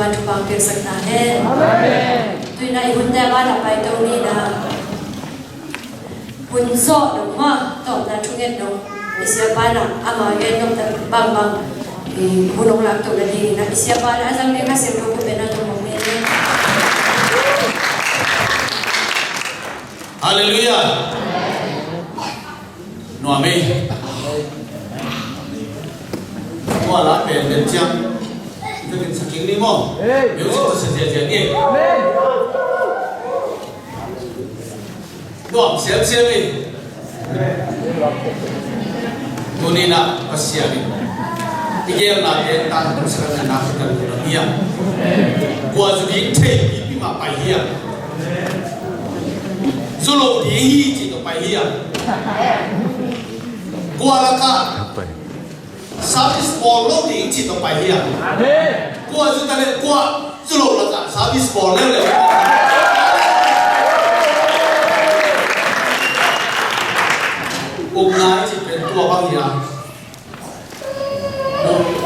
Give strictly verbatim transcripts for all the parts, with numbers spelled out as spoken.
Thupha piaksak ta hen. Amen. Tu-in ah i hunte banah paito ni in ah, hun zawh dong maw, tawpna thunget dong i siapa in ah ama gen nop bangbang i hun hong laktoh nadingin ah i siapa in ah a zang ding Kha Siangtho khut beng na tawh hong nei ni. Halleluiah. Nuam ei. Tua la pen pen ciang. Tua pen saking ni maw. Music tua sa zia zia ni. Nuam siam siam ei. Tuni in ah Pasian in i geelna te tan tung sa kan na ka tan lo hiam. Kua zu ding thei pi pi mah pai hiam. Zu lo ding hi cih tawh pai hiam. Kua lakah service bawl lo ding cih tawh pai hiam. Kua zu ta leh kua zu lo lakah service bawl leuleu. Upna i cih pen tua bang hiam.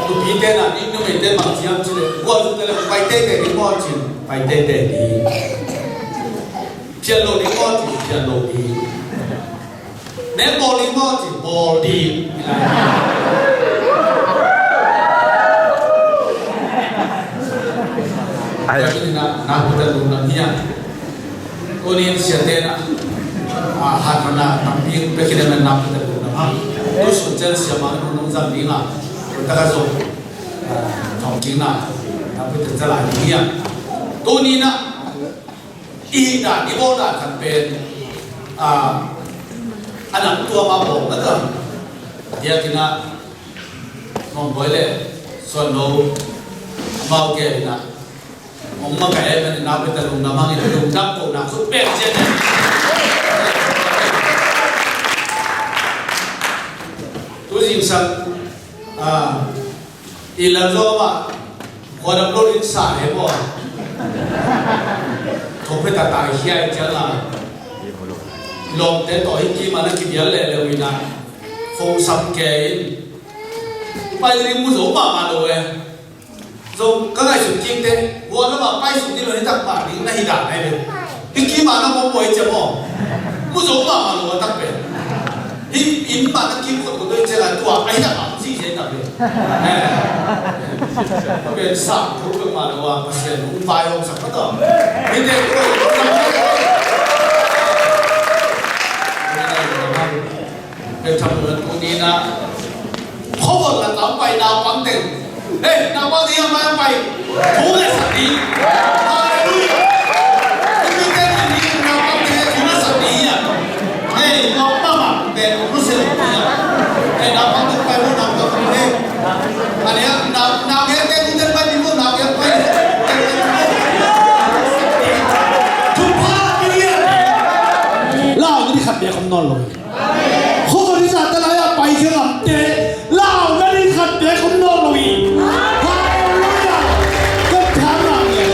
Nupite na ding, numeite bang hiam cih leh, kua zu ta leh pai teitei ding maw cin, pai teitei ding. Phiat lo ding maw cin, phiat lo ding. Nek bawl ding maw cin, bawl ding. Ai. Kami na, na putan lungdam hiam. Tuni in siate na, ah, hatna tampi pia khin a, na putan lungdam hang. Tu sun ciang siamah nong zang ding a, taka zong, ah, thong kik na, na putan zalai ding hiam. Tuni na, i hih dan, i bawl dan khat pen, ah, a nang tua ma bawl na ta. Diakin ah, Mawngbawi le Suanno amau gen in ah, hong makaih ahih manin na pia ta lungdam hang in, lungdam kohna khut beng ciat in. Tu zingsang, ah, i lam zaw mah, khuadam lo ding sa he maw. Thong pia ta tai hiai ciang a. Lawmte tawh hih kim a na kibial leuleu in ah, phone sam kei in. Pai ding mu zo mahmah lo e. Zong ka ngaihsut kik teh, hua lamah pai suk ding lo, hi tak mah ding na hi dan ai ve. Hih kim a na mawk mawk hi ciang maw. Mu zo mahmah lo a tak pen. Hih inn mah na kim khot khot lo hi ciang a, tua a hi tak mah hong zihziah hi tak ve. Eh. Pen sang tho peuhmah lo a, Pasian hong vaihawmsak ka tawh. Hih teh tua Bethlehem tuni in ah, khuavon lakah hong pai naupang teng. Hei, naupang teng hiam, mai hong pai. Thu le sak ding. Halleluiah. Hei, naupang teng thu le sak ding hiam. Hei, naupang teng thu le sak ding hiam. Hei, naupang teng pai, naupang teng pai. A nih, nau, nau gen teng thu le pai ding, nau gen pai. Thupha pia ding. Lau ding khat bek om nawn lo. Khuavon i zahtak lai-a pai khia ngamte, launa ding khat bek om nawn lo hi. Halleluiah. Kan tha nang e.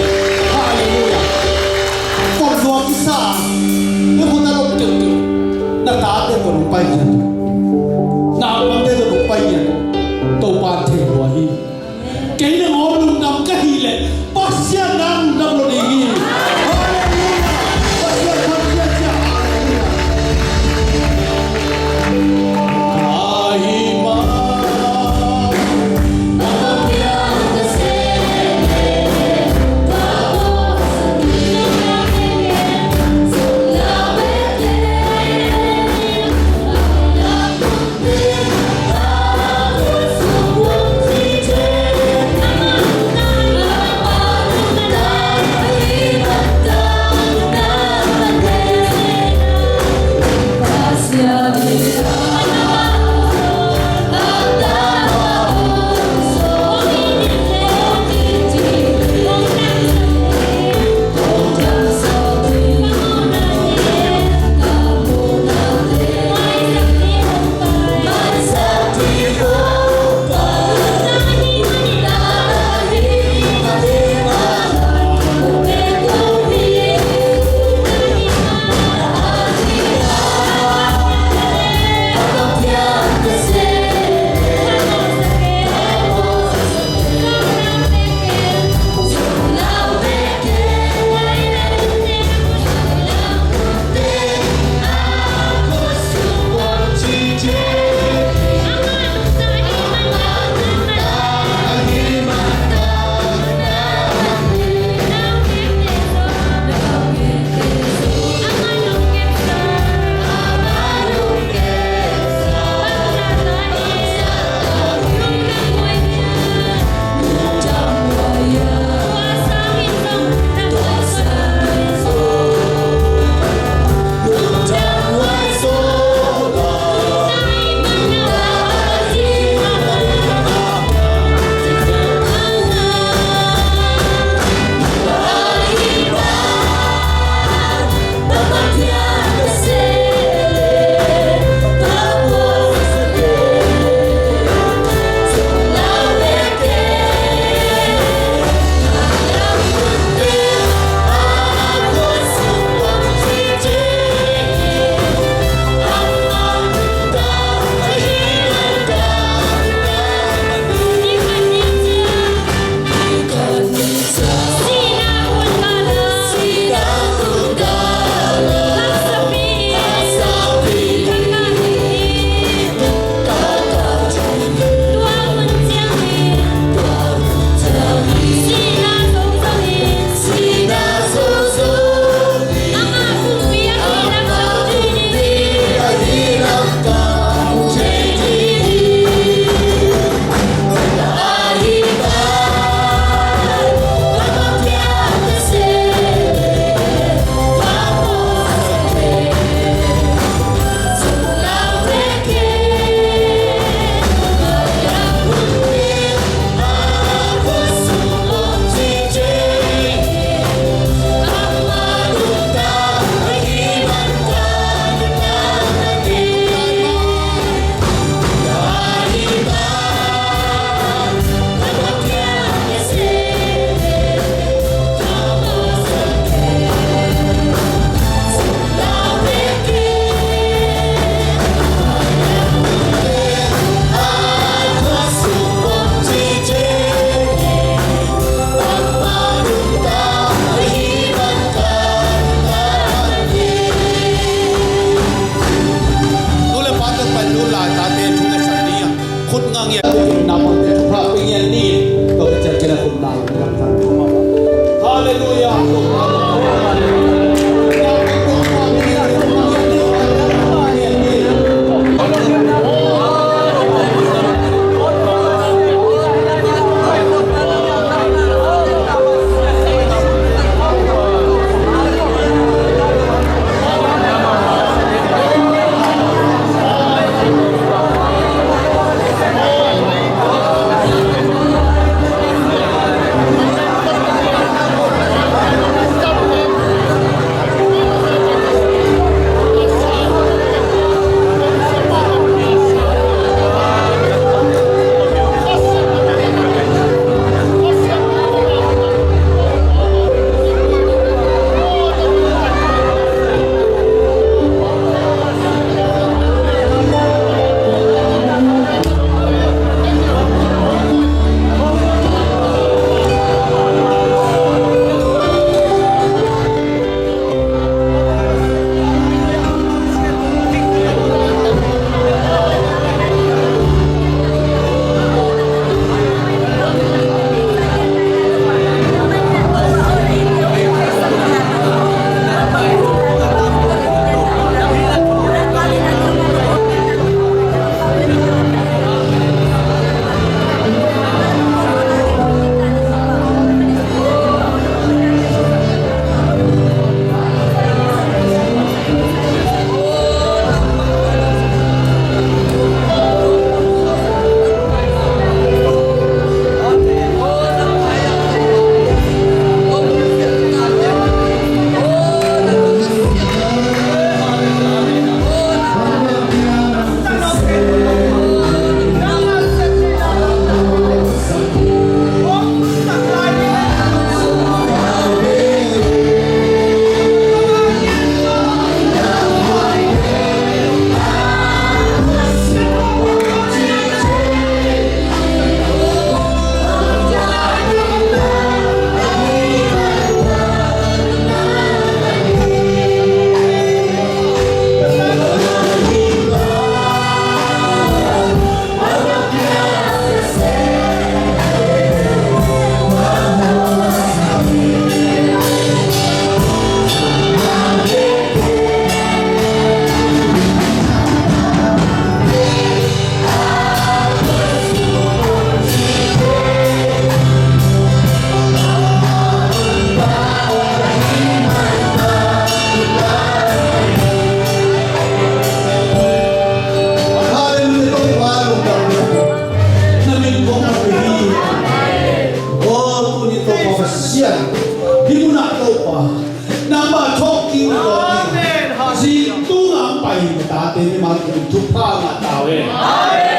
Thupha ngah ta uh hen. Amen.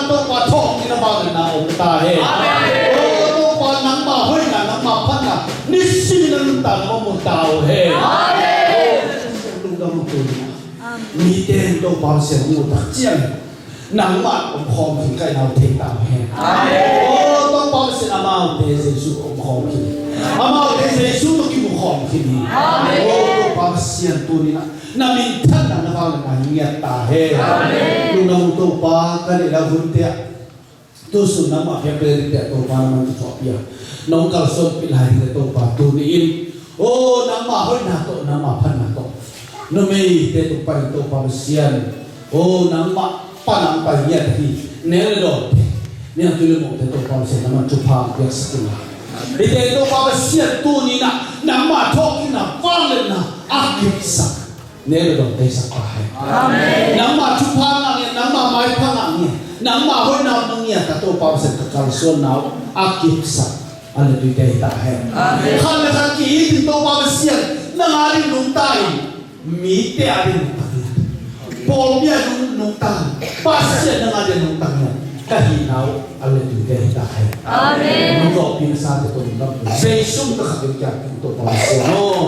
Topa thawhkikna, vangliatna om ta hen. Amen. O Topa, nangma hoihna, nangma phatna nisim in a nuntakna mah mu ta uh hen. Amen. Lungdam uh tuni-in. Mite in Topa Pasian mu tak ciang nangmah omkhawm khin ka hi na uh thei ta uh hen. Amen. O Topa Pasian, amaute Jesu omkhawm khin, amaute Jesu tawh kimukhawm khin hi. Amen. O Topa Pasian, tuni-in na minthanna, na vangliatna ngiat ta hen. Amen. Lungdam uh Topa, ka neih lai hunte ah, tu sun nangmah piak pen ding te ah Topa, nangmah thuak pia, nong kalsuanpih lai ding te Topa, tuni-in, o nangmah hoihna tawh, nangmah phatna tawh, numeite tung panin Topa Pasian, o nangmah pan a pai ngiat hi. Neu le dawn, niangtui le mawhte Topa Pasian, nangmah thupha piaksak in la. Eite Topa Pasian, tuni-in nangmah thawhkikna, vangliatna a kipsak, neu le dawn teisak ta hen. Amen. Nangmah thupha ngah ngiat, nangmah maipha ngah ngiat, nangmah hoihna ngah ngiat a Topa Pasian, ka kalsuanna uh a kipsak a letuite hi ta hen. Amen. Khat le khat ki-it in Topa Pasian, nang a ding nungta in, mite a ding nungta in, pawlpi a ding nungta in, Pasian nang a ding nungta in ka hihna uh a letuite hi ta hen. Amen. Nong zawhpih nasate tawh lungdam, Jesu min tawh khat in kiang Topa Pasian aw.